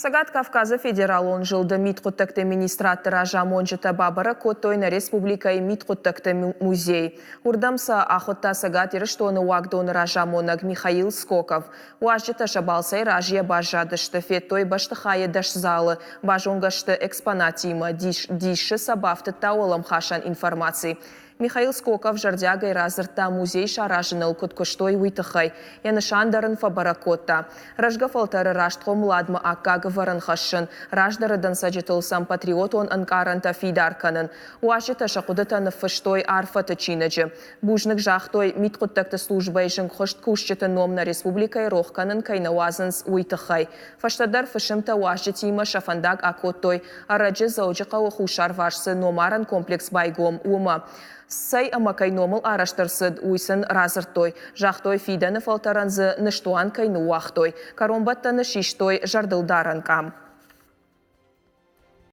Цӕгат Кавказы федералон зылды мидхъуыддӕгты министрадты разамонджытӕ бабӕрӕг кодтой нӕ республикӕйы мидхъуыддӕгты музей. Уырдӕм сӕ ахуыдта Цӕгат Ирыстоны уагдоны разамонӕг Михаил Скоков. Уазджытӕ сӕ балцӕй разыйӕ баззадысты, федтой бӕстыхайы дӕсзалы, базонгӕ сты экспонаттимӕ, дисы сӕ бафтыдта уӕлӕмхасӕн информаци. Михаил Скоков зӕрдиагӕй радзырдта, музей саразыныл куыд куыстой, уый тыххӕй. Йӕ нысан дӕр ын фӕбӕрӕг кодта. Рӕзгӕ фӕлтӕры раст хъомыладмӕ аккаг ӕвӕрӕн хӕссын, раздӕры дӕнцӕджытыл сӕм патриотон ӕнкъарӕнтӕ фидар кӕнын. Уазджытӕ сӕ хъуыдытӕ ныффыстой арфӕты чиныджы. Бузныг загътой, мидхъуыддӕгты службӕйы зынгхуыст кусджыты ном нӕ республикӕйы рох кӕнын кӕй нӕ уадзынц, уый тыххӕй. Фӕстӕдӕр фысымтӕ уазджытимӕ сӕ фӕндаг акодтой, ӕрӕджы Дзӕуджыхъӕуы хуссарварс цы номарӕн комплекс байгом, уымӕ. Цӕй ӕмӕ кӕй номыл арӕзт ӕрцыд, уый сын радзырдтой. Загътой, фидӕны фӕлтӕрӕн дзы ныстуан кӕй ныууагътой. Кӕронбӕттӕны систой зӕрдылдарӕн къам.